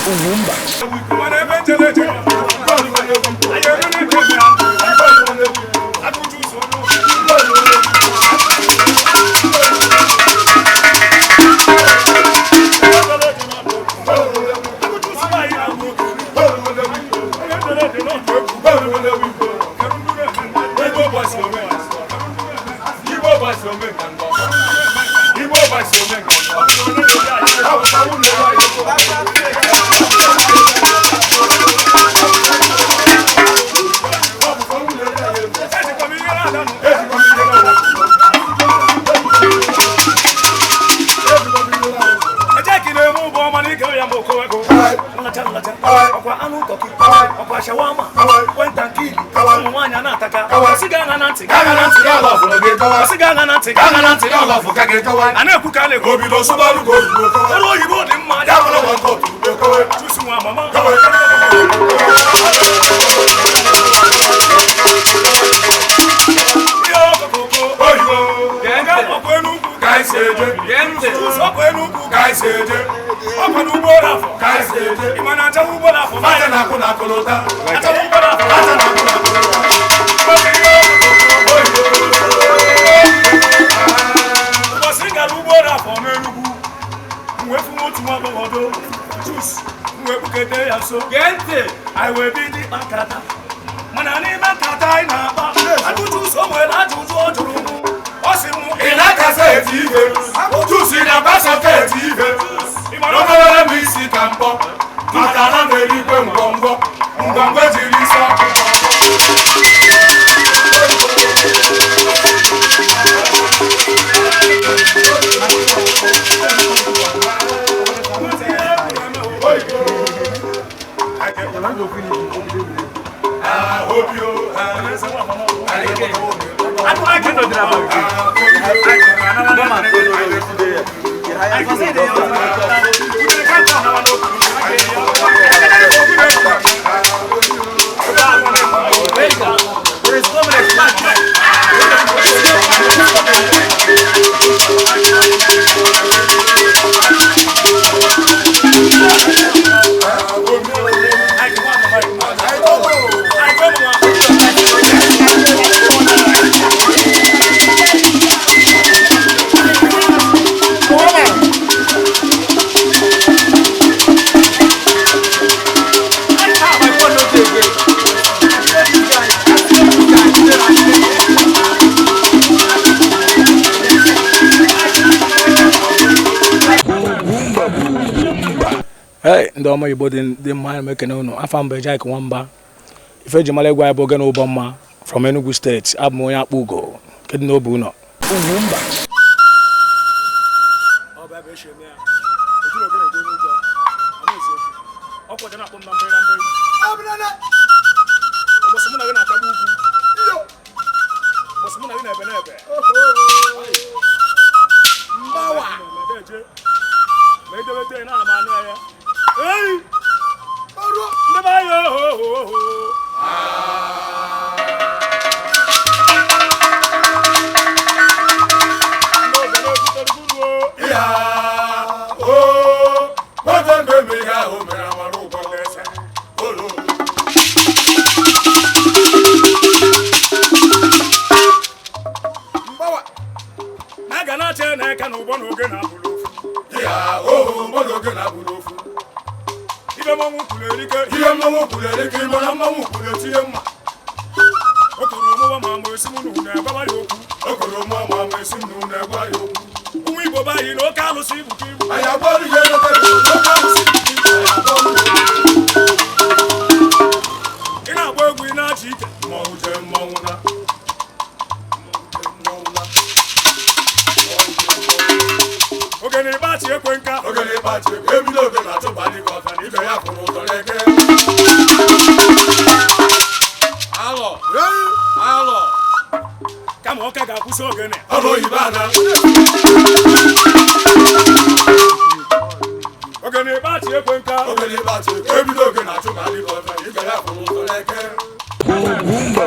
Ugwumba. A na-ekwu ka a na-ekwu obido sụbalụ ka oyibo ọrụ oyibo dị mma ya bụrụ nwa nke otu chụsụ nwa mama ihe ọkụkụ oyibo ọkụ enugwu ka anyị si eje chụsụ ọkụ enugwu ka anyị si eje ọkụ n'ugbo afọ ka anyị si eje ị ma na achawa ugbo n'afọ aja na-akwụ na akụlụta achawa ugbo n'afọ aja na-akwụ na akụlụta ụbọchị m gara ugbo afọ n'Enugwu m wee fụ otu nwa agbọghọ chus m wee kpukete ya nso Gee ntị. anyị wee bido ịkpa nkata mana n'ime nkata anyị na-akpa ajụjụ o nwere ajụjụ ọ jụrụ m ọ sị m ị na-akasa eti ihe chusi na-agbasa ka eti ihe ị mara ọ ọnọwere m isi ka mkpọ maka na m erikwe ngwongwo ngwongwo jiri isi ọkụkọ. Ah, obi o, ah, Hey, ndị ọma Igbo dị mma ana m ekene unu afọ mba Ejike Nwamba ife eji mara egwu anyị bụ Ogene Ụbọmma from Enugu steeti. Abụ m onye akpụ ugo nke dị n'obi ụnọ. Ugwumba. Ụbọchị mụ na gị na-atagbu ugwu, ụbọchị mụ na gị na-ebe na-ebe Mbawa. Ma edebete na ana m anụ ya. Ei! Ndị be anyị ohohoho. Ndị ogene ekwutere unu o. Ya, o, nwata mgbe eme ihe ahụ mere amara ụgbọ na-ese. Olo. Mbawa. Na a ga na-acha na-eke na ụgbọ na oge na-abụrụ ofu. Ya, o, mmadụ oge na-abụrụ ofu. Ibe mmanwụ kwuru erike. Ihe mmanwụ kwuru erike, mana mmanwụ kwuru etinye mma. O kwuru mụwa ma esi m n'unu agbawa ya okwu. O kwuru mụọ ma esi m n'unu agwa ya okwu. Ụmụ Igbo be anyị na oke alụsị bụ ka ibu. Anyị agbarụ ya eleta bụ oke alụsị bụ ka ibu. Anyị agbarụ ya. Ị na-agba egwu ị na-achị ike. Mmanwụ jee mmanwụ na. Mmanwụ jee mmanwụ na. Ogene ịgbachi ekwe nka. Ogene ịgbachi ekwe, ebido ogene achụba dịka ọfịa na ibe ya kwụrụ ụzọ n'eke. Alọ. Alọ. Kama ọka ga-akwụsị ogene. Ọrụ oyibo ana. Ogene ịgbachi ekwe nka. Ogene ịgbachi ekwe, ebido ogene achụba dịka ọfịa na ibe ya kwụrụ ụzọ n'eke. Ugwumba.